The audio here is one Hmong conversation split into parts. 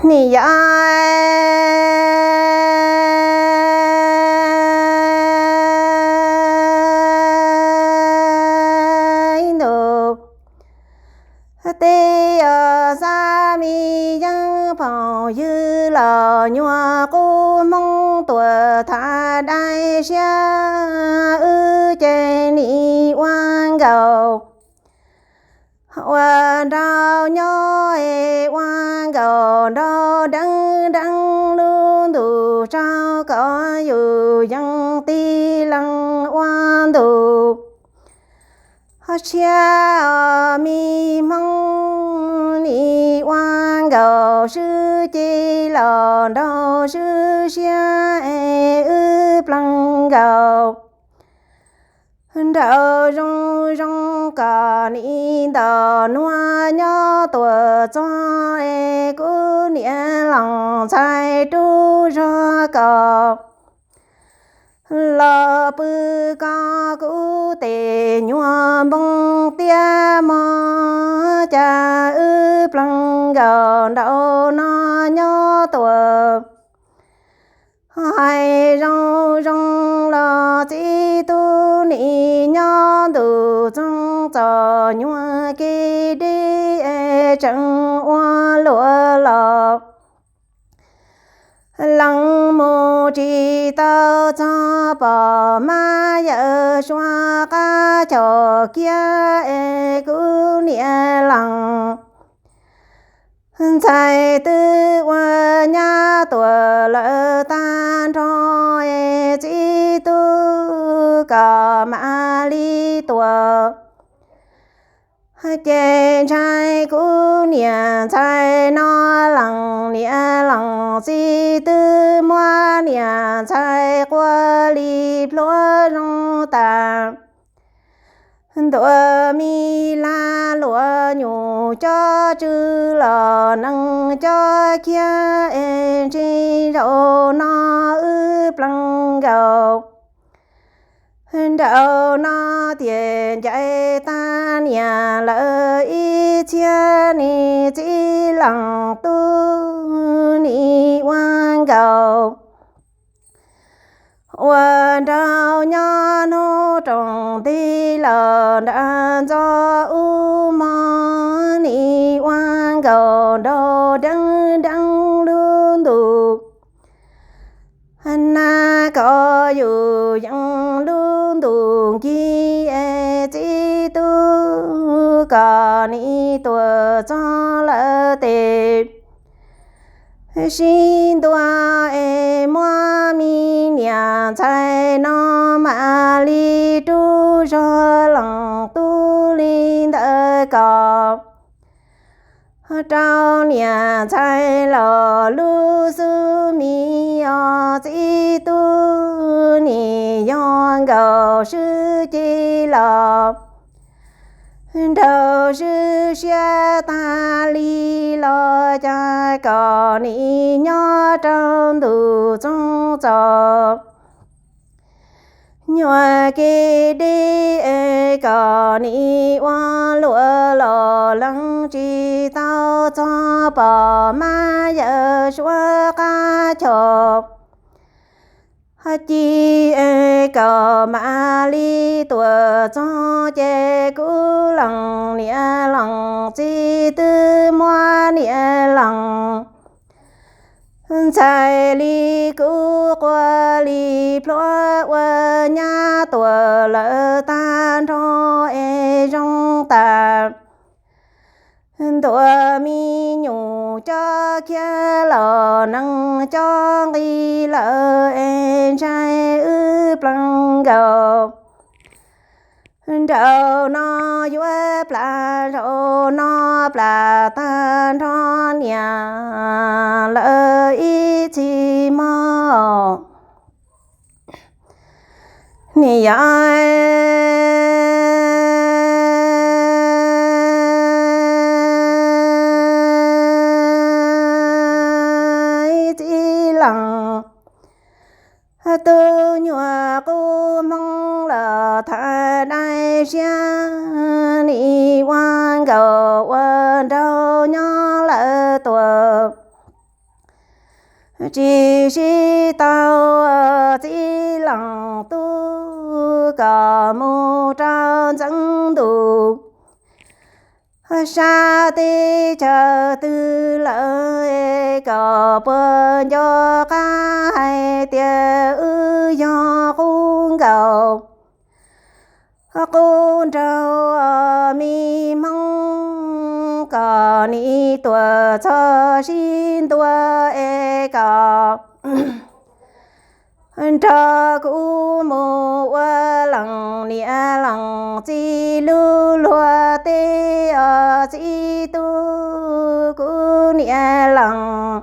Nim yog ntu teb os, xav me yeeb phooj ywg los nyuag qub, Hmoob tuam thav dai siab, wb ces nim ua nkaus ua nraug nyob es ua nkaus nraug deeb deeb lub ntuj tsaug, kom yus yeej tig lees ua ntu tshiab os. Me Hmoob nim ua nkaus swb ci los nraug swb siab es wb plees nkaus nraug zoo zoo, kom nim ntaus nuav nyob tuaj txog es kuv niam leej ntxhais rub zog kom los pw koj kuv tes nyuag npoo tiab mog, cas wb plees nkaus nraug no nyob tuaj. Hais zoo zoo los txiv tub nim nyob ntuj txoog txom nyuag kev deb es tseem ua luam los lees mus tsis tau txog pom mab yawm suav qab chom kiag es kuv niam leej ntxhais twb ua nyab tuaj lawm tag nrho es txiv tub kom mam li tuaj. Ces ntshai kuv niam ntxhais no lees niam leej txiv twb muab niam ntxhais qua li plhuav zoo tas. Ntuas mi laj luam nyuj cob tsw los nees cob khiav es ntsis zaum no wb plees nkaus nraug no tiam ncaim tag niam lawm ib txhiab, nim txiv leej tub nim ua nkaus ua nraug nyob hnub rooj nti los nram ntxo ub mog, nim ua nkaus nraug deeb deeb lub ntuj nag, kom yus yeej lub ntuj nkig es txiv tub kom nim tuaj txog lawm tes sib ntua es muab mi niam ntxhais no mam li rub zog leej tub li ntawd kom rau niam ntxhais los lub xub mis os. Txiv tub nim yog nkaus swb ci los nraug swb siab tag li los cas kom nim nyob rau ntuj txoog txom nyuag kev deb es kom nim ua luam los lees tsis tau txog pom mab yawm suav qab chom ci es kom mam li tuaj txog ces kuv leej niam leej txiv twb muab niam leej ntxhais li kuv qua li plhuav ua nyab tuaj lawm tag nrho es zoo tas. Ntuas me nyuj cob khiav los nees cob nqis lawm es ntshai wb plees nkaus nraug no yuav plam zaum no plam tag nrho niam lawm ib txhis mog. Nim yog txiv leej tub nyuag qub hmoob los thav dai siab, nim ua nkaus ua nraug nyob lawm tuaj. tsis sib tau txiv leej tub kom mus rau ntxeev ntuj. Sab teb chaws twg lawm kom puas nco qab hais tias wb yog qub nkaus. Qub nraug me Hmoob kom nim tuaj txog sib ntua es kom nrog kuv mus ua leej niam leej txiv lub luag teb os txiv tub kuv niam leej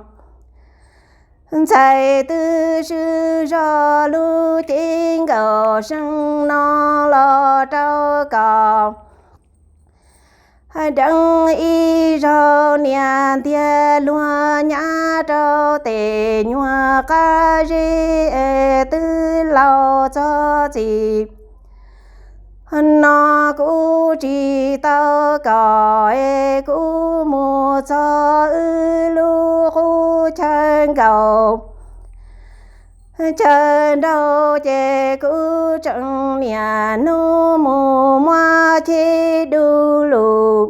ntxhais twb swb zog lub cev nkaus seev no los rau kom deev ib zaug niam ntiag luag nyab rau tes nyuag qab zeb es twb laus txog txim no kuv tsis tau kom es kuv mus txog wb lub qub chaw nkaus chaw nraug ces kuv tseem niam hnub mus muab cheb du lug.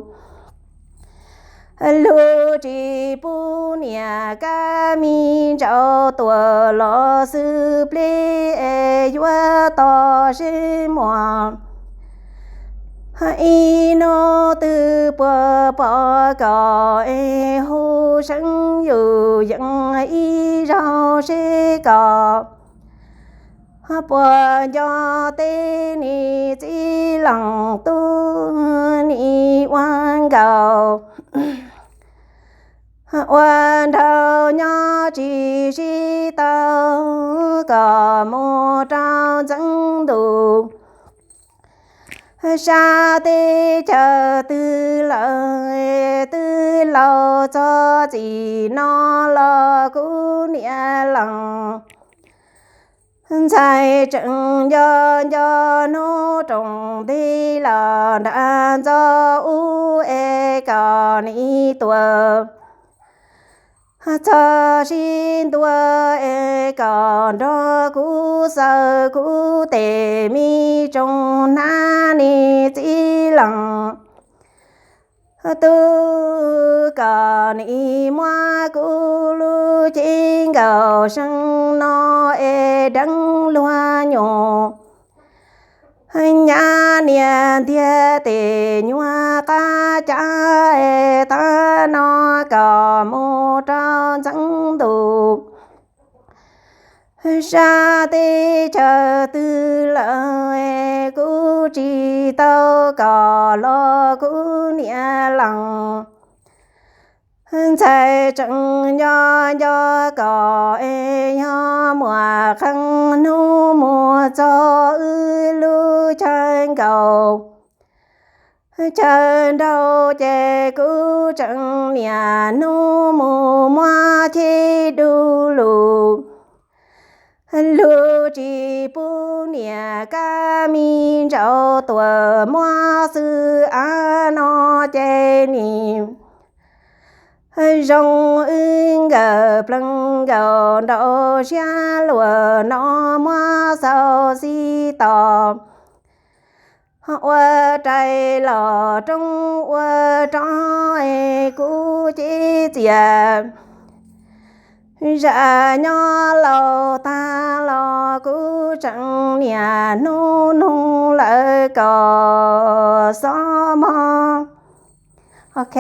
Luag tsis pub niam kab me ntsaum tuaj los xwb pleb es yuav tos seb muaj ib hnub twg puas pom kom es hu seev yus yees ib zaug seb kom puas nco teb nim txiv leej tub nim ua nkaus ua nraug nyob tsis sib tau kom mus rau ntxeev ntuj. Sab teb chaws twg lawm twb laus txog txim no los kuv niam leej ntxhais tseem nco nco hnub roos nti los nram ntxov ub es kom nim tuaj txog sib ntua es kom nrog kuv xaws kuv tes me tsoom hnab nim txiv leej tub kom nim muab kuv lub cev nkaus seev no es deev luag nyuam nyab niam ntiag tes nyuag qab cav es tag no kom mus rau ntxeev ntuj. Sab teb chaws twg lawm kuv tsis tau kom los kuv niam leej ntxhais tseem nco nco kom es yog muaj qee hnub mus txog wb lub chaw nkaus chaw nraug ces kuv tseem niam hnub mus muab cheb du lug. Luag tsis pub niam kab me ntsaum tuaj muab xwb av no ces nim zoo wb nkawd plees nkaus nraum siab luag no muab xaus xib tos ua rais los roob ua rov es kuv cev txias zam nyob laus tag los kuv tseem niam hnub nug lawm kom xob mog. Ok,